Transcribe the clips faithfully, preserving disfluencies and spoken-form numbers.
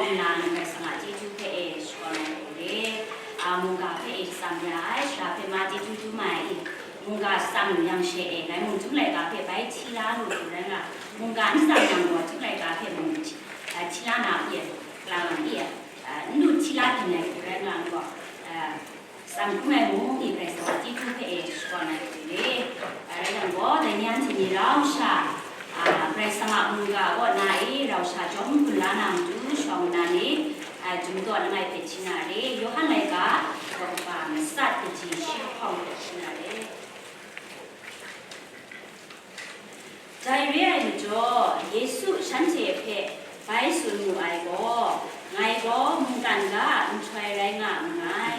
Nna Karai Kasang a chyeju hpe e shakawn ai hku re, a, mungga hpe e shatsam ya ai, shara hpe ma chyeju dum ai i, mungga shatsam yang she e, dai mung chyum laika hpe bai hti la lu hku rai nga, mungga n shatsam yang gaw, chyum laika hpe mung hti, a, hti la na i, kalang i, a, n lu hti la byin ai hku rai nga gaw, a, Tsam hkrum ai mung, Karai Kasang a chyeju hpe e shakawn ai hte re. Rai yang gaw, dai ni anhte ni rau sha, a, Karai Kasang a mungga kaw na e rau sha chyawm gun la na matu shawng nnan e, a, Chyum daw langai hpe hti na re, Yawhan laika, daw kaba matsat kaji shi lahkawng hpe hti na re. Dai re ai majaw, Yesu shanhte hpe bai tsun mu ai gaw, "Ngai gaw mungkan ga a nhtoi rai nga nngai,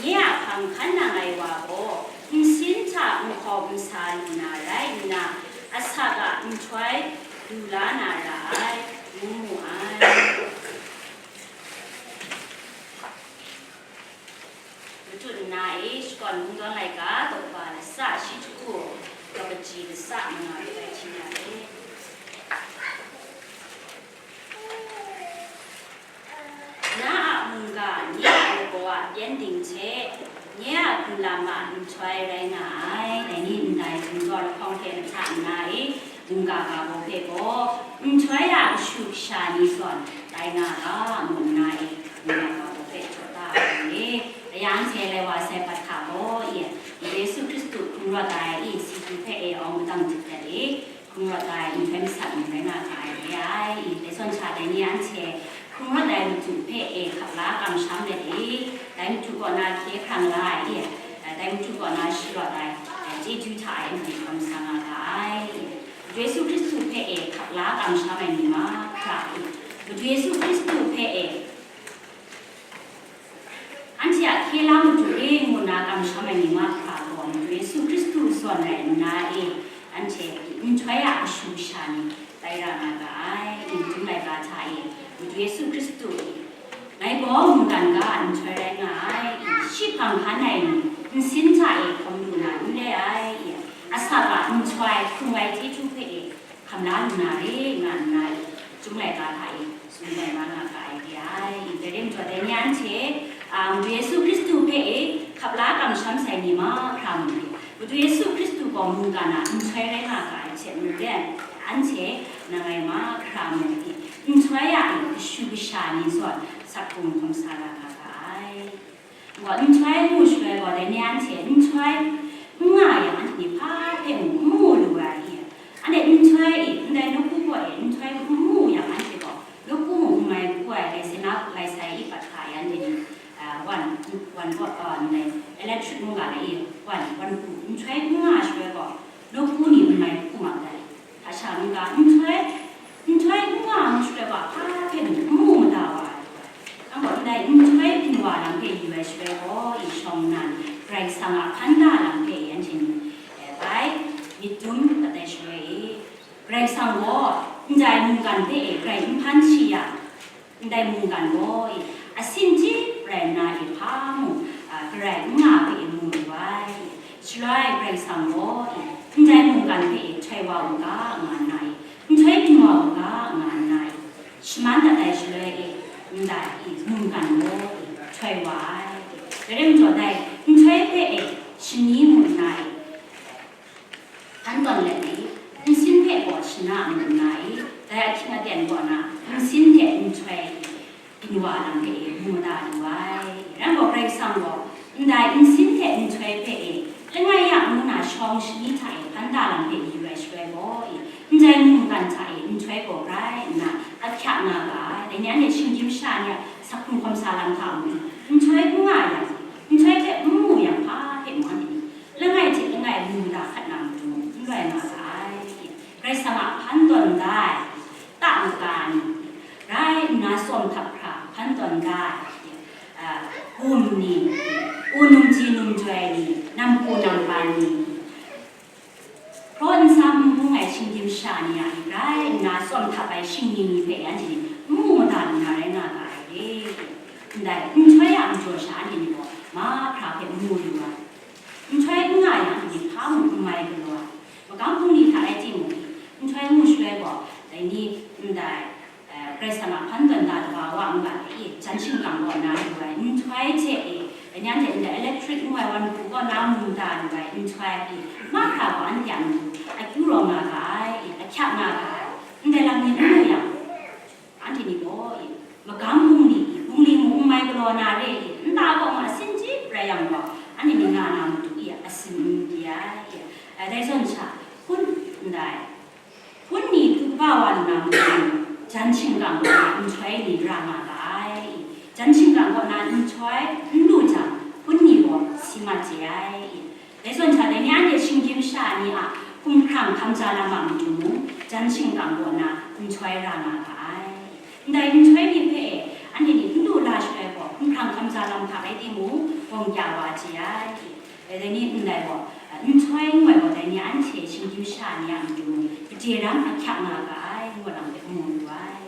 nye a hpang hkan nang ai wa gaw, nsin hta nhkawm nsa lu na rai nna, asak a nhtoi lu la na ra ai," ngu mu ai. Matut nna e, shakawn Lungdawn laika, daw kaba latsa shi hku, daw kaji latsa manga rai hti na re. Na a mungga, nye a lagaw a pyengdin hte, nye a hkum lam a nhtoi rai nga ai. Dai ni ndai Chyum daw lahkawng hte mahta nna e, mungga ga baw hpe gaw, nhtoi a kashu kasha ni zawn tai nga ga, ngu nna e, mungga ga baw hpe jaw da ai ni, aya anhte lai wa sai hpat hta gaw, i, Yesu Hkristu hkum rawt ai i, si du hpe e awng madang jahpret e, hkum rawt ai nhtoi masat ni rai nga ga ai re ai, i, dai zawn sha dai ni anhte hkum rawt ai matu hpe e hkap la kamsham let e, dai matu kaw na hkye hkrang la ai i, dai matu kaw na sharawt ai, chyeju hta e matu hkam sa nga ga ai, i. Madu Yesu Hkristu hpe e hkap la kamsham ai ni mahkra i, Madu Yesu Hkristu hpe e anhte a hkye la matu re ngu nna kamsham ai ni mahkra gaw, Madu Yesu Hkristu zawn rai nna e, anhte nhtoi a kashu kasha ni tai ra nga ga ai. Chyum laika hta e, Madu Yesu Hkristu e, Ngai gaw mungkan ga a nhtoi rai nga ai, shi hpang hkan ai ni, nsin hta e hkawm lu na n re ai, asak a nhtoi hkrung ai chyeju hpe e hkam la lu na re, nga nna, Chyum laika hta e tsun tawn la nga ga ai re ai. Dai rai majaw, dai ni anhte, a, Madu Yesu Hkristu hpe e hkap la kamsham sai ni mahkra mung e, Madu Yesu Hkristu gaw mungkan a nhtoi rai nga ga ai hte maren, anhte nang ngai mahkra mung e, nhtoi a kashu kasha ni zawn sak hkrung hkawm sa la nga ga ai. Gaw, nhtoi ngu shaloi gaw, dai ni anhte nhtoi n nga yang, anhte ni hpa hpe mung n mu lu ai i? Anhte nhtoi i, ndai nawku gaw e nhtoi n mu yang, anhte gaw nawku mung n mai hku ai, laisai na, laisai i pat hka i, anhte ni, a, wan, wan gaw, a, ndai electric mungga lai i, wan, wan hku nhtoi n nga shaloi gaw, nawku ni n mai hku mat ai. Hta sha n ga, nhtoi, nhtoi n nga ai shaloi wa, hpa hpe mung n mu mada wa ai. Nang gaw ndai nhtoi byin wa lam hpe yu ai shaloi gaw, i shawng nnan, Karai Kasang a hpan da lam hpe i anhte ni, e, bai myit dum dat ai shaloi e, Karai Kasang gaw ndai mungkan hpe e grai n hpan shi yang, ndai mungkan gaw i, asin chyip rai nna e hpa mung, a, garai n nga hpe e mu lu ai. Shaloi Karai Kasang gaw i, ndai mungkan hpe e htoi wa u ga, nga nna e, nhtoi byin wa u ga, nga nna e, shaman dat ai shaloi e, ndai i, mungkan gaw i, htoi wa ai. Dai rai majaw, dai nhtoi hpe e shani mu nna e, hpan tawn let i, nsin hpe gaw shana mu nna i, dai ahkying aten kaw na nsin hte nhtoi byin wa lam hpe e mu mada lu ai. Rai gaw, Karai Kasang gaw ndai nsin hte nhtoi hpe e, langai ya ngu na shawng shani hta e hpan da lam hpe yu ai shaloi gaw i, ndai mungkan hta e nhtoi gaw grai nna ahkyak nga ga ai. Dai ni anhte shinggyim sha ni a sak hkrung hkawm sa lam hta mung, nhtoi n nga yang, nhtoi hpe n mu yang, hpa hpe mung anhte ni langai hte langai mu mada hkat na matu n loi nga ga ai. Karai Kasang a hpan tawn da ai, ta maka ni, rai nna tsawm htap hkra hpan tawn da ai, a, gum ni, u num ji num joi ni, nampu nampan ni, hpraw nsam n bung ai shinggyim sha ni a, rai nna tsawm htap ai shingni ni hpe anhte ni n mu mada lu na rai nga ga ai re. Ndai nhtoi a majaw sha anhte ni gaw mahkra hpe mu lu ai. Nhtoi n nga yang, anhte ni hpa mung n mai galaw ai. Magam bungli hta rai timung, nhtoi ngu shaloi gaw, dai ni ndai, eh, Karai Kasang a hpan tawn da dawa wa n ga Nyan hte ndai electric ngu ai wan hku kaw na mu da lu ai nhtoi, mahkra gaw anhte a matu akyu rawng nga ga ai, ahkyak nga ga ai. Ndai lam ni n mu yang, anhte ni gaw, magam bungli, bungli mung n mai galaw na re, nta kaw ma sin chyip rai yang gaw, anhte ni nga na matu asin n di ai. Dai zawn sha, hpun ndai, hpun ni tu kaba wa lu na matu, jan shingkang kaw na nhtoi ni ra nga ga ai. Jan shingkang kaw na nhtoi n lu jang, hpun ni gaw si mat je ai. Dai zawn sha, dai ni anhte shinggyim sha ni a hkumhkrang hkamja lam a matu mung, jan shingkang kaw na nhtoi ra nga ga ai. Ndai nhtoi ni hpe e, anhte ni n lu la shaloi gaw, hkumhkrang hkamja lam hta rai timung, gawng kya wa je ai. E, dai ni ndai gaw, nhtoi n woi gaw, dai ni anhte shinggyim sha ni a matu mung, gade ram ahkyak nga ga ai, ngu lam hpe mu lu ai.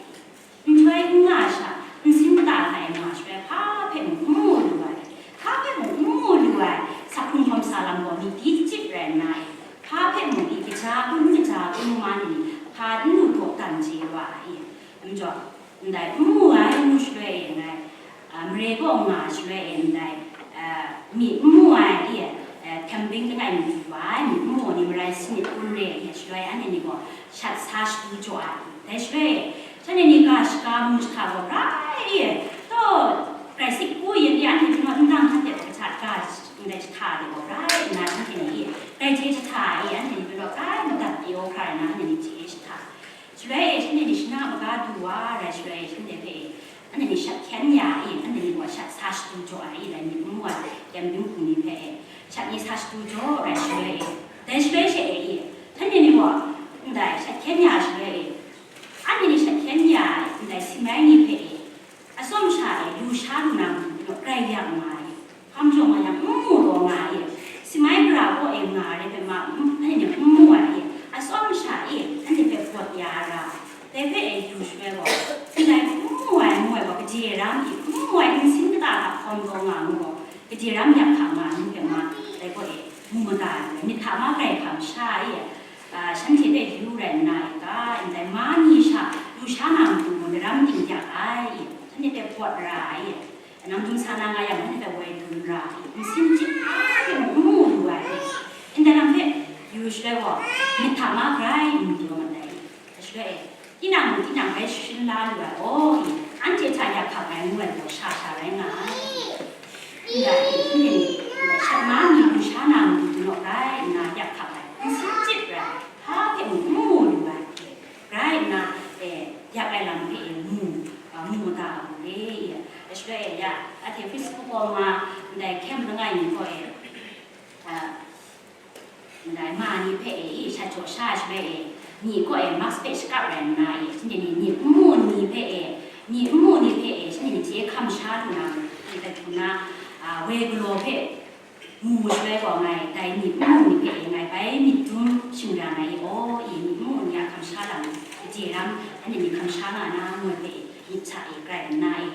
Nhtoi n nga sha, nsin kata hta e nga shaloi, hpa hpe mung n mu lu ai. Hpa hpe mung n mu lu ai, sak hkrung hkawm sa lam gaw myit di chyip rai nna e, hpa hpe mung i kaja kun, kaja kun ma ni, hpa n lu dawdan chye wa ai. Majaw, ndai n mu ai ngu shaloi e ngai, a, mare kaw nga shaloi e ndai, a, myi n mu ai e, a, camping langai mi du wa ai, myi n mu ni marai sanit kun re e shaloi anhte ni gaw shat sa shadu jaw ai. Dai shaloi e, shanhte ni ga shaga mu jahta gaw rai e, taw, grai sik ku yen e anhte hpyi naw n dang hkan de hkrat ga ndai jahta de gaw rai nna anhte ni e, grai hte jahta e anhte ni hpyi naw grai madat pyaw hkra nna anhte ni hte jahta. Shaloi e, shanhte ni shana maga du wa rai shaloi e, shanhte hpe e, anhte ni shat hkyen ya e, anhte ni gaw shat sa shadu jaw ai e, dai myit n mu ai, camping hpung ni hpe e, shat ni sa shadu jaw rai shaloi e, dai shaloi she e, shanhte ni gaw ndai shat hkyen ya shaloi e, anhte ni shat hkyen ya ai ndai simai ni hpe e, atsawm sha e lu sha lu na matu gaw grai yak nga ai, hpa majaw nga yang n mu taw nga ai, simai gara kaw e nga ai hpe ma, anhte ni n mu ai, atsawm sha e anhte hpe bawt ya ai ra, dai hpe e yu shaloi gaw, ndai n mu ai ngu ai gaw gade ram e, n mu ai nsin kata hta hkawm taw nga ngu gaw, gade ram yak hkam nga ai ngu hpe ma, dai gaw e mu mada ai, myit hta ma grai hkam sha e, a, shanhte hpe yu rai nna e ga, ndai ma ni sha lu sha na matu mung daram ting yak ai, shanhte hpe bawt ra ai, nang dum sa na nga yang, shanhte hpe woi dun ra ai, nsin chyip hpe mung n mu lu ai, ndai lam hpe yu shaloi gaw, myit hta ma grai n mu taw mat ai, shaloi e, tinang mung tinang bai sharin la lu ai, aw, anhte hta yak hkap ai ngu ai gaw sha sha rai nga ai. Ndai, ndai, shat ma ni lu sha na matu naw rai nna yak hkap ai, nsin chyip rai, hpa hpe mung n mu lu ai, rai nna, e, yak ai lam hpe e mu, a, mu mada lu re, e, shaloi e ya, anhte Facebook kaw ma, ndai camp langai mi kaw e, a, ndai ma ni hpe e, i, shat jaw sha shaloi e, ni kaw e mask hpe shakap rai nna e, shanhte ni myit n mu ni hpe e, myit n mu ni hpe e, shanhte ni hte hkam sha lu na, i, dat hkrum na, a, woi galaw hpe mu shaloi gaw ngai, dai myit n mu ni hpe e, ngai bai myit dum shingran ai e, aw, i, myit n mu ni a hkam sha lam, gade ram, anhte ni hkam sha nga na, ngu ai hpe e, myit hta e grai nna e,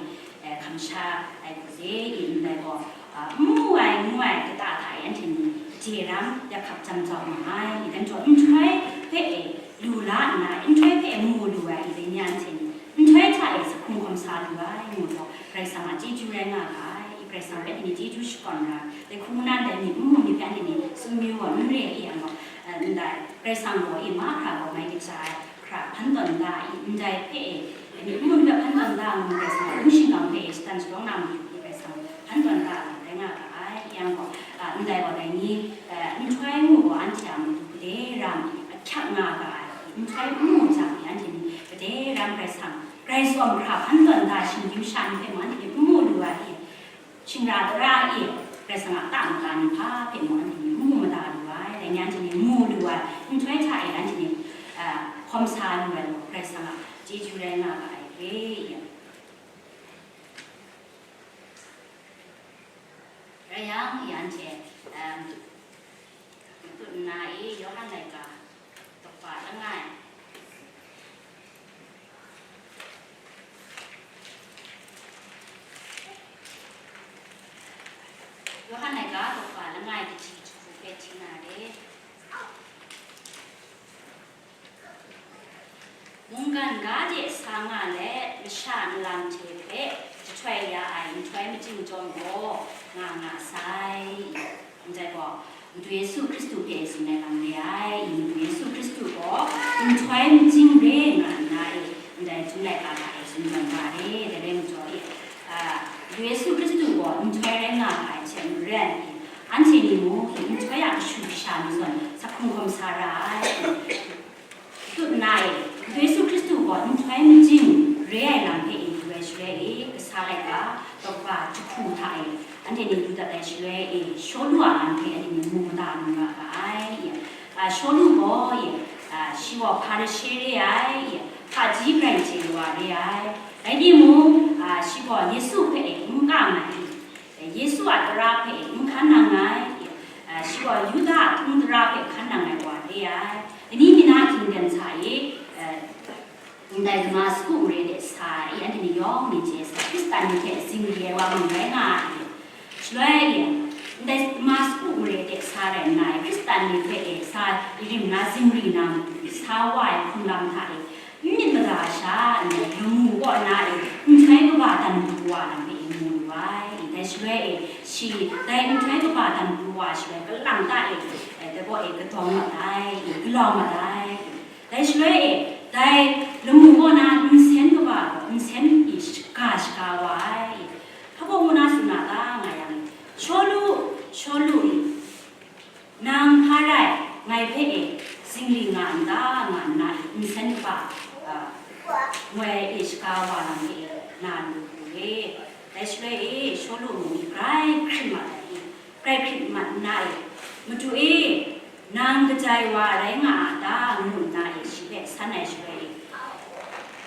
e, hkam sha ai hku se, i, ndai gaw, a, n mu ai, ngu ai kata hta e anhte ni gade ram yak hkap jam jau nga ai, i, dai majaw nhtoi hpe e lu la nna, nhtoi hpe e mu lu ai, i, dai ni anhte ni nhtoi hta e sak hkrung hkawm sa lu ai, ngu gaw, Karai Kasang a chyeju rai nga ga ai, i, Karai Kasang hpe anhte ni chyeju shakawn ra, dai hku nna ndai myit n mu ni hpe anhte ni sumyu gaw n re i yang gaw, a, ndai Karai Kasang gaw i mahkra gaw mai kaja ai, hkra hpan tawn da i, ndai hpe e, myit n mu ni hpe hpan tawn da ngu Karai Kasang a hpung shingkang hpe e shatan shalawng na matu hpe Karai Kasang hpan tawn da ai rai nga ga ai. Yang gaw, a, ndai gaw dai ni, a, nhtoi ngu gaw anhte a matu gade ram i, ahkyak nga ga ai, nhtoi n mu jang i, anhte ni gade ram Karai Kasang, grai tsawm hkra hpan tawn da shinggyim sha ni hpe mung anhte ni n mu lu ai i, Shingra tara e, Karai Kasang a ta maka ni hpa hpe mung anhte ni n mu mada lu ai, dai ni anhte ni mu lu ai, nhtoi hta e anhte ni, a, hkawm sa lu ai gaw, Karai Kasang a chyeju rai nga ga ai hte, ya. Rai yang, ya anhte, um, Tut nna i, Yawhan laika, daw kaba langai. Yawhan laika, daw kaba langai, kaji jahku hpe hti na re. Mungkan ga de sa nga let, masha nlang hte hpe jahtoi ya ai nhtoi majing chyawm gaw, Nga nga sai, ndai gaw, Madu Yesu Hkristu hpe tsun ai lam re ai, Madu Yesu Hkristu gaw nhtoi majing re nga nna e, ndai tsun laika hta e tsun tawn wa re, dai rai majaw e, a, Madu Yesu Hkristu gaw nhtoi rai nga ga ai hte maren e, anhte ni mung nhtoi a kashu kasha ni zawn sakhung hkawm sa ra ai. Tut nna e, Yesu Hkristu gaw nhtoi majing re ai lam hpe e, yu ai shaloi e, kasa laika, kaba jahku hta e, anhte ni yu dat ai shaloi e, Shawlu a lam hpe anhte ni mu mada lu nga ga ai. A, Shawlu gaw e, a, shi gaw Hparishe re ai, hpaji grai chye wa re ai. Rai timung, a, shi gaw Yesu hpe e n kam ai. Yesu a tara hpe n hkan nang ai, shi gaw Yuda a htung tara hpe hkan nang ai wa re ai. Dai ni mi na hkying dan sa e, ndai Damasku mare de sa e, anhte ni yawng ni chye sa, Hkristan ni hte zingri ai wa mung rai nga ai. Shaloi e, ndai Damasku mare de sa rai nna, Hkristan ni hpe e sa irim na zingri na matu, sa wa ai hkrung lam hta e, N myit mada sha, lamu kaw na e, nhtoi kaba dan pru wa lam e mu lu ai. Dai shaloi e, shi, dai nhtoi kaba dan pru wa shaloi, kalang ta e, e, dai kaw e kadawng mat ai, e, galau mat ai. Dai shaloi e, dai lamu kaw na nsen kaba gaw, nsen e shaka shaka wa ai. Hpa baw ngu na tsun na ta nga yang, Shawlu, Shawlu e, Nang hpa rai, ngai hpe e zingri nga n ta, nga nna e nsen kaba, a, ngoi e shaga wa lam e na lu lu e. Dai shaloi e, Shawlu mung grai hkrit mat ai, grai hkrit mat nna e, Madu e, nang kaja ai wa rai nga a ta? Ngu nna e shi hpe san ai shaloi e,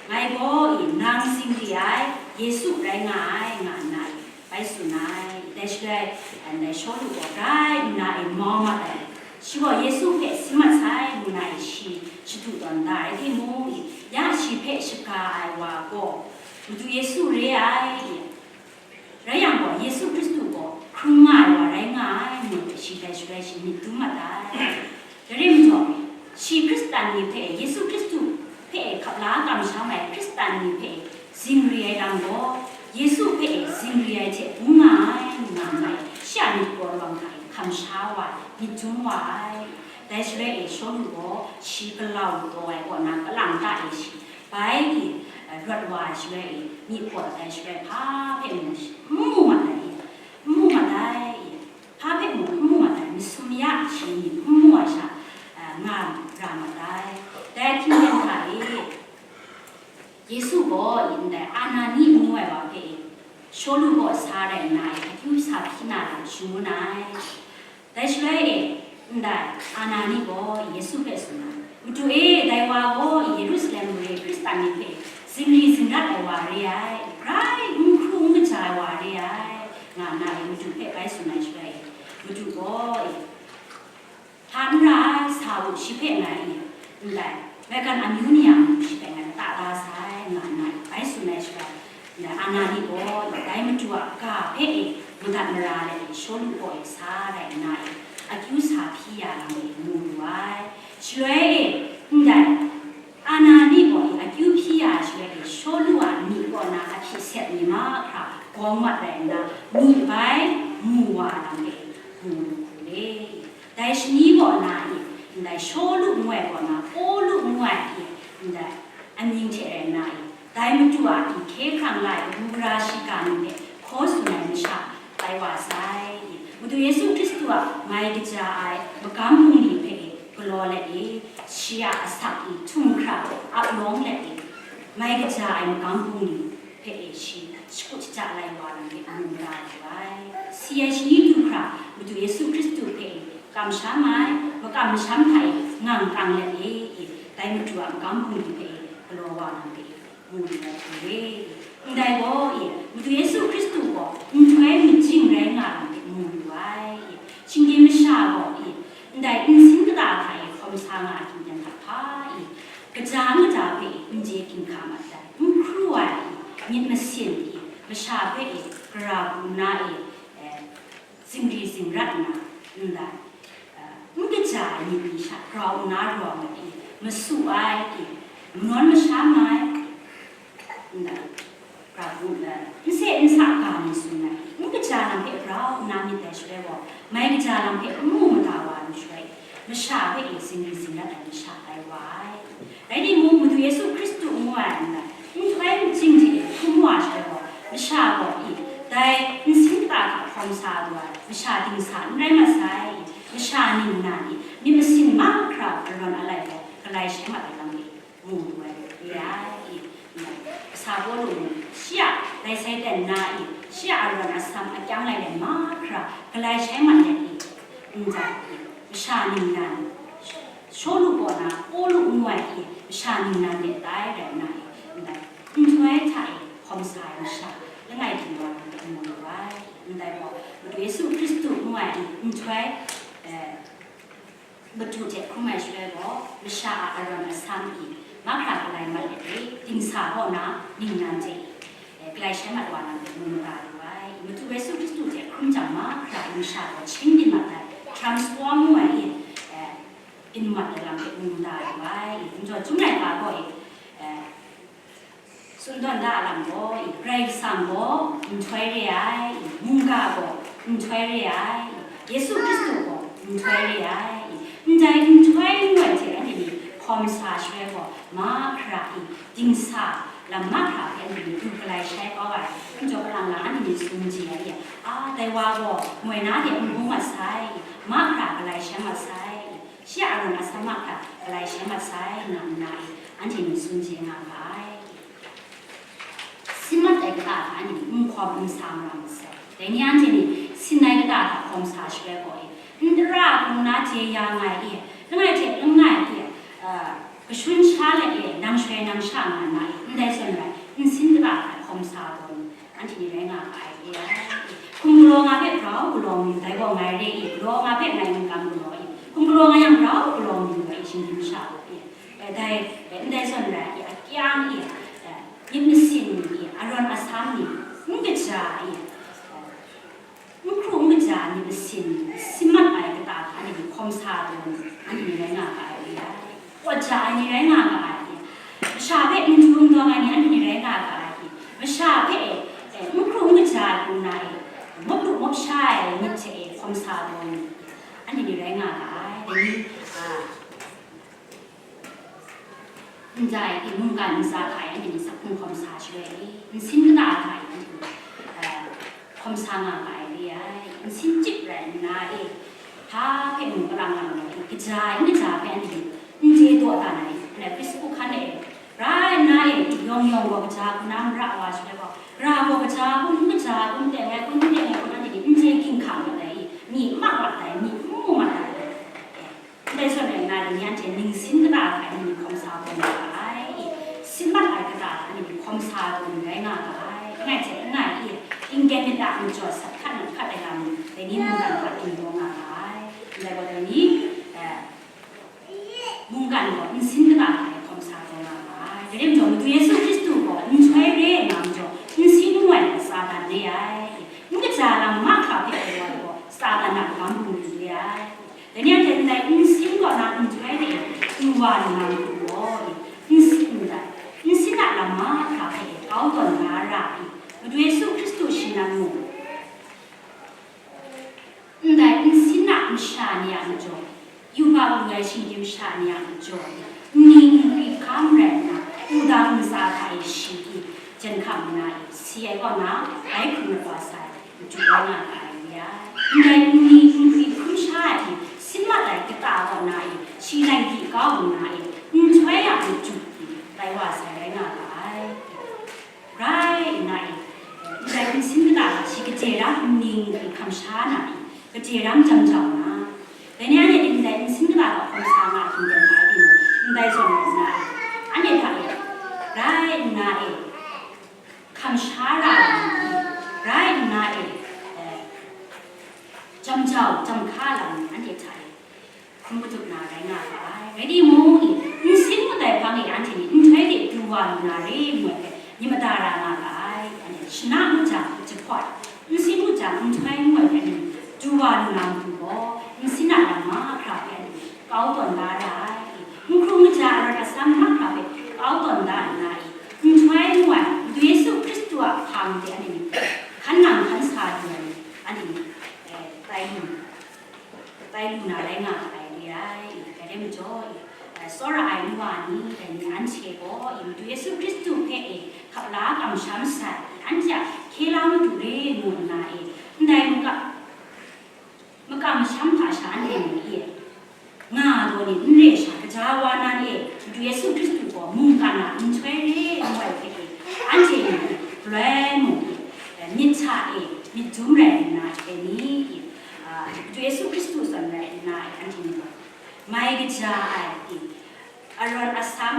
ngai gaw e nang zingri ai Yesu rai nga ai, nga nna e, bai tsun ai. Dai shaloi, ndai Shawlu gaw grai nna e mau mat ai. Shi gaw Yesu hpe si mat sai, ngu na e shi shadu tawn da ai timung, ya shi hpe shaga ai wa gaw Madu Yesu re ai. Rai yang gaw, Yesu Hkristu gaw hkrung nga ai wa rai nga ai, ngu hpe shi dai shaloi shi myit dum mat ai. Dai rai majaw, shi Hkristan ni hpe, Yesu Hkristu hpe hkap la kamsham ai Hkristan ni hpe zingri ai lam gaw, Yesu hpe zingri ai hte bung nga ai, nga nna e, shi a myit gaw rawng hta e hkam sha wa ai, myit dum wa ai. Dai shaloi e, Shawlu gaw shi galau taw ai kaw na, kalang ta e shi bai e, rawt wa ai shaloi e, myit gaw dai shaloi hpa hpe mung shi, n mu mat ai, n mu mat ai. Hpa hpe mung n mu mat ai, masum ya ai shi ni n mu ai sha, a, nga ra mat ai. Dai hkying hta e, Yesu gaw ndai Anani ngu ai wa hpe e, Shawlu kaw sa rai nna e, akyu sa hpyi na lam shangun ai. Dai shaloi e, ndai Anani gaw Yesu hpe tsun ai, Madu e, dai wa gaw Yerusalem mare Hkristan ni hpe zingri zingrat ai wa re ai, grai n hkru n kaja ai wa re ai, nga nna e Madu hpe bai tsun ai shaloi e, Madu gaw e, hta n ra ai, sa u, shi hpe ngai e, ndai maigan amyu ni a matu shi hpe ngai lata da sai, nga nna e bai tsun ai shaloi, ndai Anani gaw e, dai Madu a ga hpe e madat mara let e, Shawlu kaw e sa rai nna e, akyu sa hpyi ya lam e mu lu ai. Shaloi e, ndai Anani gaw e akyu hpyi ya ai shaloi e, Shawlu a myi kaw na a hpyi sep ni mahkra gawng mat rai nna, myi bai mu wa lam e mu lu hku le. Dai shani kaw na e, ndai Shawlu ngu ai kaw na, Pawlu ngu ai e, ndai amying hte rai nna e, dai Madu a hpyi hkye hkrang la ai, wugara shiga ni hpe hkaw tsun ai masha bai wa sai. Madu Yesu Hkristu a mai kaja ai magam bungli hpe e galaw let e, shi a asak e htum hkra ap lawng let e, mai kaja ai magam bungli hpe e shi shakut shaja lai wa lam hpe mu mara lu ai. Si ai shani du hkra Madu Yesu Hkristu hpe e kamsham ai, makam masham hta e ngang kang let e, dai Madu a magam bungli hpe e galaw wa lam hpe e mu lu ai hku re. Ndai gaw e, Madu Yesu Hkristu gaw nhtoi majing rai nga lam hpe mu lu ai. Shinggyim masha gaw e, ndai nsin kata hta e hkawm sa nga ai hkying hta hpa e, kaja n kaja hpe e n chye ginhka mat ai, n hkru ai e, myit masin e, masha hpe e gara pru na e, e, zingri zingrat nna, ndai, e, n kaja ai myit ni sha grau nna rawng ai e, masu ai e, manawn masham ai, ndai, Pra hpung, eh, n se n sa ga ni tsun ai, n kaja lam hpe grau nna myit dai shaloi gaw, mai kaja lam hpe n mu mada wa ai masha e, masha hpe e zingri zingrat ai masha tai wa ai. Rai timung, Madu Yesu Hkristu ngu ai nna, nhtoi majing hte e hkrum wa shaloi gaw, masha gaw i, dai nsin kata hta hkawm sa lu ai masha dingsa n rai mat sai. Masha ningnan i, myit masin mahkra galawn alai gaw, galai shai mat ai lam e. Mu lu ai re ai, i, kasa Pawlu mung, shi a dai sai dan na i, shi a arawn asam akyang lai let mahkra galai shai mat let i, ndai i, masha ningnan, Shawlu kaw na Pawlu ngu ai i, masha ningnan let tai rai nna i, ndai nhtoi hta e hkawm sa ai masha langai htingwa na mu lu ai. Ndai gaw, Madu Yesu Hkristu ngu ai i, nhtoi, eh, Madu hte hkrum ai shaloi gaw, masha a arawn asam i mahkra galai mat let e, dingsa kaw na ningnan hte, eh, galai shai mat wa na hpe mu mada lu ai. Madu Yesu Hkristu hte hkrum jang mahkra i masha gaw chying byin mat ai, transform ngu ai e, eh, byin mat ai lam hpe mu mada lu ai. Majaw, Chyum laika gaw e, eh, Tsun tawn da a lam gaw, Karai Kasang gaw nhtoi re ai, mungga gaw nhtoi re ai, Yesu Hkristu gaw nhtoi re ai, ndai nhtoi ngu ai hte anhte ni hkawm sa shaloi gaw, mahkra i, dingsa lam mahkra hpe anhte ni du galai shai kau ai, majaw kalang lang anhte ni tsun chye ai, a, dai wa gaw moi na hte n bung mat sai, mahkra galai shai mat sai, shi a arawn asam mahkra galai shai mat sai, nga nna e, anhte ni tsun chye nga ga ai. Sin mat ai kata hta anhte ni n hkawm n sa mara masai. Dai ni anhte ni sin ai kata hta hkawm sa shaloi gaw e, n tara hkung na je ya nga ai e, langai hte langai e, a, kashun sha let e, nang shoi nang sha nga na e, ndai zawn rai, n sin kata hta hkawm sa gaw ni, anhte ni rai nga ga ai e. Hkum galaw nga hpe grau galaw mi, dai gaw ngai re i, galaw nga hpe ngai n kam galaw i, hkum galaw nga yang grau galaw mi, ngai shinggyim sha gaw e. E, dai, e, ndai zawn rai i, akyang i, e, myit masin ni, arawn asam ni, n kaja i, e, n hkru n kaja myit masin ni, sin mat ai kata hta anhte ni hkawm sa ai ni, anhte ni rai nga ga ai re ai. Pawt ja ai ni rai nga ga ai re. Masha hpe n du n dawng ai ni, anhte ni rai nga ga ai re. Masha hpe, e, n hkru n kaja ai hpung na e, mawp lu mawp sha ai myit hte e hkawm sa ai ni, anhte ni rai nga ga ai. Dai ni, a, Ndai i mungkan ntsa hta e anhte ni sakhung hkawm sa shaloi i, nsin kata hta e anhte ni, eh, hkawm sa nga ga ai re ai. Nsin chyip rai nna e, hpa hpe mung kalang lang ai i, kaja ai n kaja hpe anhte ni n chye daw dan ai, ndai Facebook hkan e, rai nna e, yawng yawng gaw kaja hku na mara wa shaloi gaw, gara gaw kaja hku n kaja hku n teng ai hku n teng ai hku anhte ni n chye ginhka mat ai i, myi ma mat ai, myi n mu mat ai. Ndai zawn rai nna, dai ni anhte ningsin kata hta ni hkawm sa tawn nga ga ai, sin mat ai kata hta ni hkawm sa tawn rai nga ga ai, langai hte langai i, tinggen myit a majaw sat hkat nang hkat ai lam, dai ni mungkan hta gindaw nga ga ai. Ndai gaw dai ni, eh, mungkan gaw nsin kata hta ni hkawm sa tawn nga ga ai. Dai rai majaw, Madu Yesu Hkristu gaw nhtoi re ai nga majaw, nsin ngu ai gaw Satan re ai. N kaja lam mahkra hpe gaw, Satan a lam bungli re ai. Dai ni anhte ndai nsin kaw na nhtoi hte du wa lu na matu gaw, nsin ndai, nsin a lam mahkra hpe kau tawn na ra ai, Madu Yesu Hkristu shi nan mung, ndai nsin a masha ni a majaw, yubak lu ai shinggyim masha ni a majaw, nni nkri hkam rai nna, wudang ntsa hta e shi i, jen hkam nna e, si ai kaw na, bai hkrung mat wa sai. Madu rai nga ga ai re ai. Ndai nni nkri hkrum sha ai hte, sin mat ai kata kaw na e, shi nai di kau lu na e, nhtoi a madu e, tai wa sai rai nga ga ai. Rai nna e, ndai nsin kata hta shi kaje ram nni nkri hkam sha na e, kaje ram jam jau na, dai ni anhte ndai nsin kata hta hkawm sa nga htingden hpa ai timung, ndai zawn rai nna e, anhte hta e, rai nna e, hkam sha ra ai ni, rai nna e, eh, jam jau, jam hka lam ni anhte hta e hkrum katup na rai nga ga ai. Rai timung, nsin ngut ai hpang e anhte ni nhtoi hte du wa lu na re ngu ai hpe, myit mada ra nga ga ai. Anhte shana ngut jang, jahpawt, nsin ngut jang, nhtoi ngu ai hpe ni du wa lu na matu gaw, nsin a lam mahkra hpe anhte kau tawn da ra ai. N hkru n kaja arawn asam mahkra hpe kau tawn da nna e, nhtoi ngu ai, Madu Yesu Hkristu a ai nu wa ni, dai ni anhte gaw, Madu Yesu Hkristu hpe e, hkap la kamsham sai, anhte a hkye la Madu re ngu nna e, ndai maka, makam masham hta sha anhte ni e, nga daw ni n re sha, kaja wa nan e, Madu Yesu Hkristu gaw mungkan a nhtoi re ngu ai hpe e, anhte ni e, galoi mung e, myit hta e, myit dum rai nna e ni e, a, Madu Yesu Hkristu zawn rai nna e, anhte ni gaw mai kaja ai e, arawn asam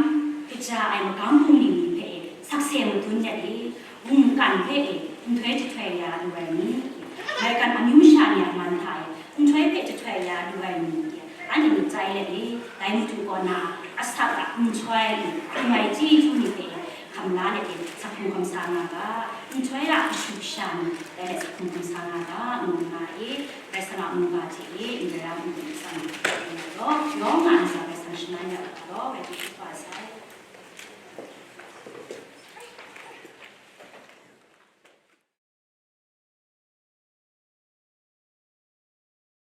kaja ai magam bungli ni hpe e sakse madun let e, mungkan hpe e nhtoi jahtoi ya lu ai ni, maigan amyu masha ni a man hta e nhtoi hpe jahtoi ya lu ai ni, anhte myit tai let e, dai Madu kaw na asak a nhtoi e, hkrum ai chyeju ni hpe e hkam la let e, sakhum hkam sa nga ga, nhtoi a kashu kasha ni, dai hte sakhum hkam sa nga ga, ngu nga e, Karai Kasang a mungga hte e, ndai ra mungga tsang nga law, yawng nga ntsa Karai Kasang shaman ya u ga law, rai hte hkrup wa sai.